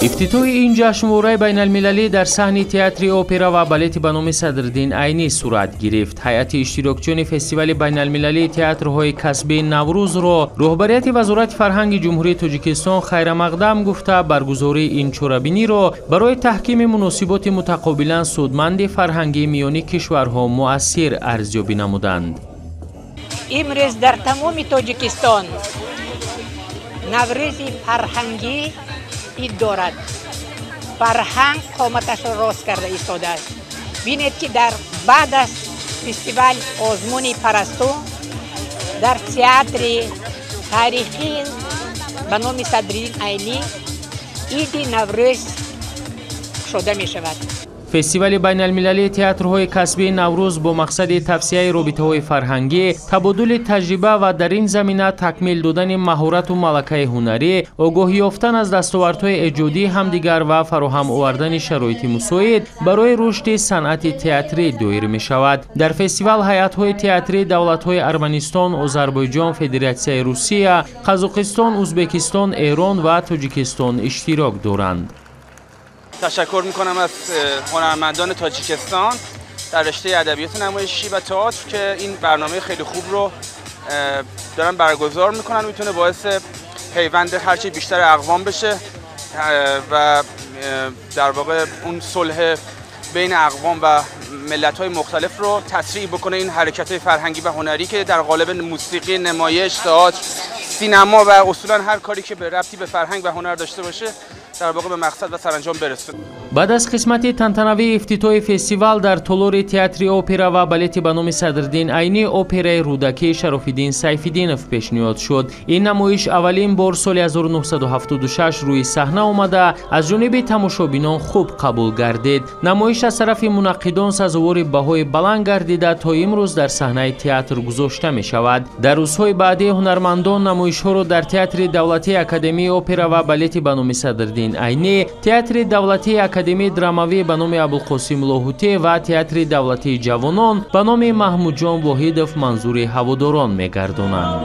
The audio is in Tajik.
Ифтитоҳи ин ҷашнвораи байналмилалӣ дар саҳни театри опера ва балети ба номи Садриддин Айнӣ сурат гирифт. Ҳайати иштирокчиёни фестивали байналмилалии театрҳои касбии Наврӯзро роҳбарияти Вазорати фарҳанги Ҷумҳурии Тоҷикистон хайрамақдам гуфта, баргузории ин чорабиниро барои таҳкими муносиботи мутақобилан судманди фарҳангӣ миёни кишварҳо муассир арзёбӣ намуданд. Имрӯз дар тамоми Тоҷикистон Наврӯзи фарҳангӣ ид дорад. Фарҳанг қоматашро рост карда истодааст. Бинед, ки дар баъд аз фестивал озмуни Парасту дар театри таърихӣ ба номи Садриддин Айнӣ иди Наврӯз кушода мешавад. Фестивали байналмилалии театрҳои касбии Наврӯз бо мақсади тавсияи робитаҳои фарҳангӣ, табодули таҷриба ва дар ин замина такмил додани маҳорату малакаи ҳунарӣ, огоҳӣ ёфтан аз дастовардҳои эҷодии ҳамдигар ва фароҳам овардани шароити мусоид барои рушди санъати театрӣ доир мешавад. Дар фестивал ҳайатҳои театрии давлатҳои Арманистон, Озарбойҷон, Федератсияи Русия, Қазоқистон, Узбекистон, Эрон ва Тоҷикистон иштирок доранд. تشکر میکنم از هنرمندان تاجیکستان در رشته ادبیات نمایشی و تئاتر که این برنامه خیلی خوب رو دارن برگزار میکنن. میتونه باعث پیوند هرچی بیشتر اقوام بشه و در واقع اون صلح بین اقوام و ملت‌های مختلف رو تسریع بکنه. این حرکت‌های فرهنگی و هنری که در قالب موسیقی، نمایش، تئاتر، سینما و اصولا هر کاری که به ربطی به فرهنگ و هنر داشته باشه در واقع به مقصد و سرانجام برسه. Баъд аз қисмати тантанавии ифтитоҳи фестивал дар толори театри опера ва балети ба номи Садриддин Айнӣ операи Рӯдакии Шарофиддин Сайфиддинов пешниҳод шуд. Ин намоиш аввалин бор соли 1976 рӯи саҳна омада, аз ҷониби тамошобинон хуб қабул гардид. Намоиш аз тарафи мунаққидон сазовори баҳои баланд гардида, то имрӯз дар саҳнаи театр гузошта мешавад. Дар рӯзҳои баъдӣ ҳунармандон намоишҳоро дар Театри давлатии академияи опера ва балети ба номи Садриддин Айнӣ, Театри давлатии академияи драмавӣ ба номи Абулқосим Лоҳутӣ ва Театри давлатии ҷавонон ба номи Маҳмудҷон Воҳидов манзури ҳаводорон мегардонанд.